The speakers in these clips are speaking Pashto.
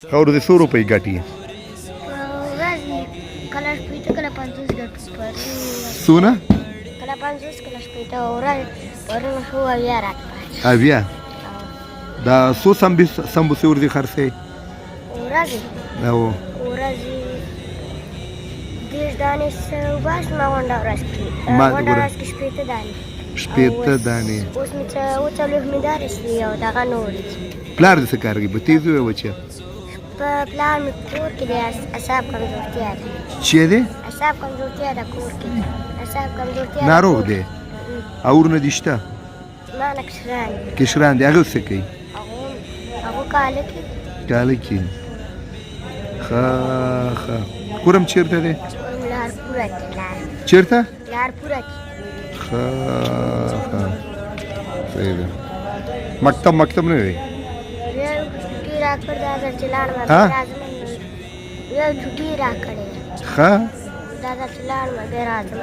ښه ورځې څو روپۍ ګټي؟ ورځ کله 60 کله 50 ګټو. څونه؟ کله 50 کله 60. ورځ پرون خو 70 راته. 70. دا څو سمبوسې ورځې خرڅوې؟ ورځې او ورځې 30 دانې وباسم. ما غونډه ورځ کې غونډه ورځ کې 60 دانې. 60 دانې. اوس مې څه 47 مې دارې شوې او دغه نورې. پلار دې څه کار کوي؟ په تېز ووایه بچیه. په پلار مې کور کې دی، اعصاب کمزورتیا ده. چی دی؟ اعصاب کمزورتیا ده، کور کې دی، اعصاب کمزورتیا. ناروغ دی؟ او ورونه دې شته؟ ما نه کشران دي. کشران دي، هغه څه کوي؟ هغه کاله کې. کاله کې. ښه ښه. کورم چېرته دی؟ لار پوره کې. لار چېرته؟ لار پوره کې. ښه ښه، صحیح ده. مکتب مکتب نه وي؟ چھٹی راکړ، دا ځل چې لاړم راځم. یو چھٹی راکړې. ښه، دا ځل چې لاړم بیا راځم.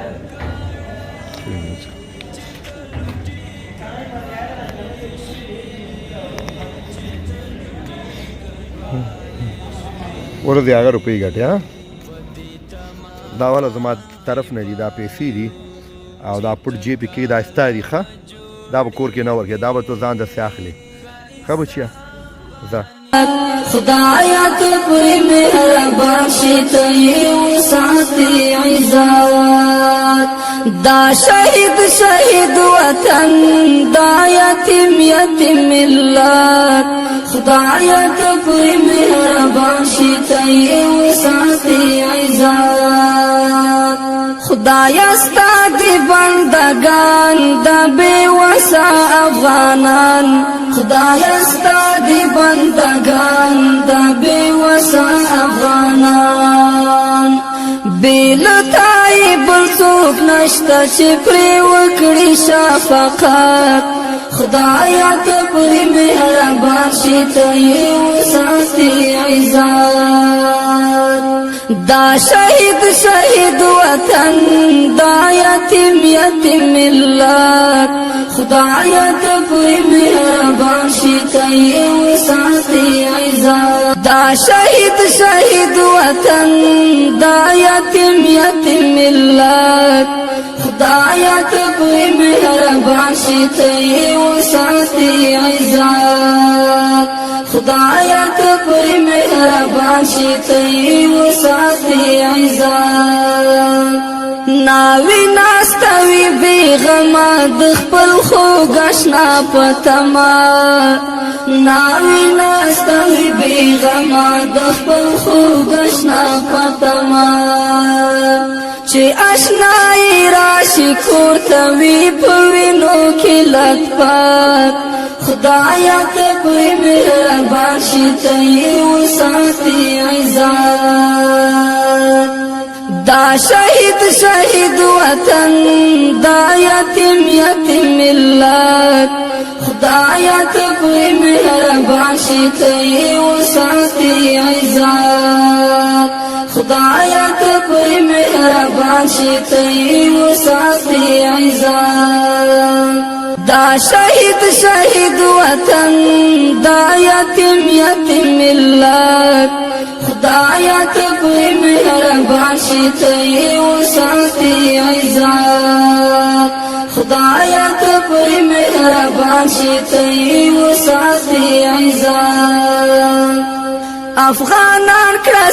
ورځې هغه روپۍ ګټې. ها، دا والا زما طرف نه دي، دا پیسې دي او دا پټ جیب کې دا ستا دي. ښه، دا به کور کې نه ورکې، دا به ته ځان داسې اخلې. ښه بچیه، ځه. خدایا ته پرې مهربان شې، ته یې وساتې عزت. دا شهید شهید وطن، دا یتیم یتیم ملت، خدایا ته پرې مهربان شې، ته یې وساتې عزت. خدایا ستا دی بندگان، د بې وسه افغانان، خدایا ستا دی بندگان، د بې وسه افغانان، بیلتای بل څوک نشته چې پرې وکړي شفقت. خدایا ته پرې مهربان شې، ته یې وساتې عزت. دا شهید شهید وطن، دا یتیم یتیم ملت، خدایا ته پرې مهربان شې، ته یې وساتې عزت. دا شهید شهید وطن، دا یتیم یتیم ملت، خدایا ته پرې مهربان شې، ته یې وساتې عزت. خدایا ته پرې مهربان شې، ته یې وساتې عزت. ناوی ناستوي بېغمه د خپل خوږ اشنا په تمه، ناوی ناستوي بېغمه د خپل خوږ اشنا په تمه، چې اشنای راشي کور ته وي په وینو کې لت پت. خدایا ته پرې مهربان شې، ته یې وساتې عزت. دا شهید شهید وطن، دا یتیم یتیم ملت، خدایا ته پرې مهربان شې، ته یې وساتې عزت. خدایا ته پرې مهربان شې، ته یې وساتې عزت. دا شهید شهید وطن، دا یتیم یتیم ملت، خدایا ته پرې مهربان شې، ته یې وساتې عزت. خدایا ته پرې مهربان شې، ته یې وساتې عزت. افغانان کړه.